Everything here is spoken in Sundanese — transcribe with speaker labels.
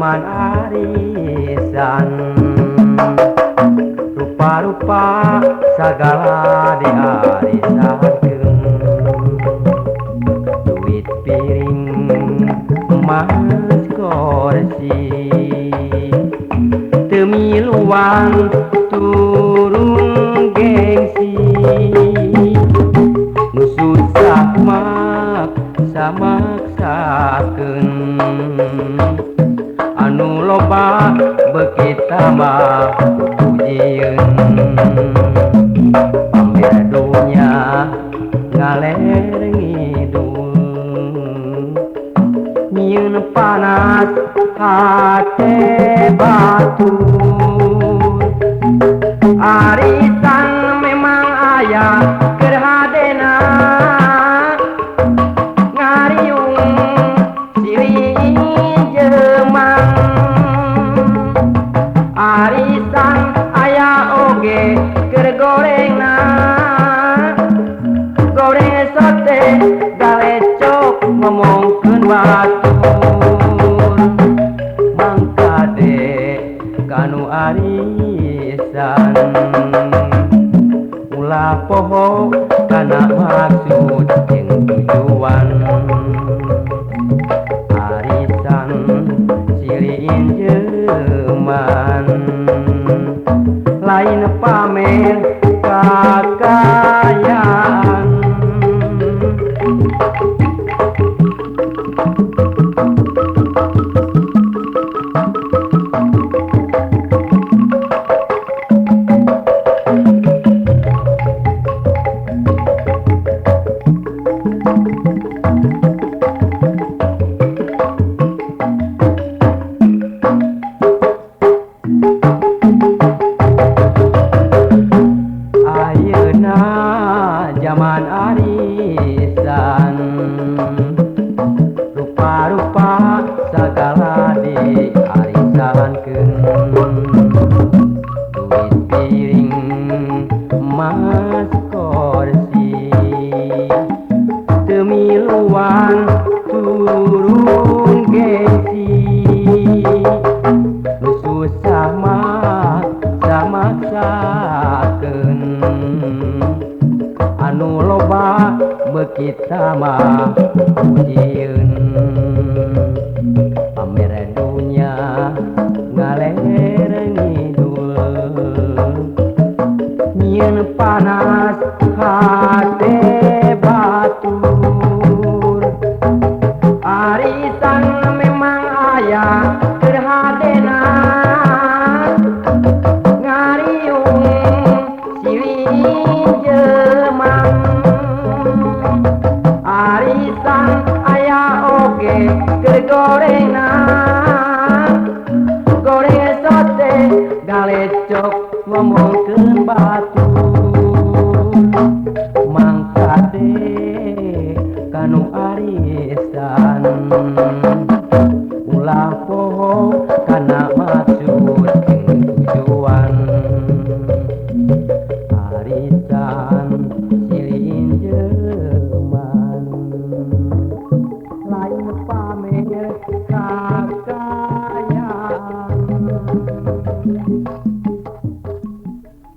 Speaker 1: zaman arisan rupa-rupa sagala diarisankeun duit piring emas kursi teu miluan turun gengsi nu susah maksa maksakeun anu loba beuki tambah pujieun pamer dunya ngaler ngidul nyieun panas hate batur arisan memang aya keur hadena ngariung silih jemang arisan aya oge keur gorengna goreng sate galecok ngomongkeun batur mangkade kanu arisan ulah poho kana maksud jeung tujuan arisan silih injeman lain pamer kakayaan. Ayeuna zaman arisan rupa-rupa sagala diarisankeun duit piring emas kursi teu miluan turun gengsi nu susah maksa maksakeun anu loba beuki tambah pujieun pamer dunya ngaler ngidul nyieun panas hate batur arisan memang aya keur hadena ngariung silih jemang arisan aya oge keur gorengna goreng sate galecok ngomongkeun batur mangkade kanu arisan ulah poho kana maksud jeung tujuan arisan.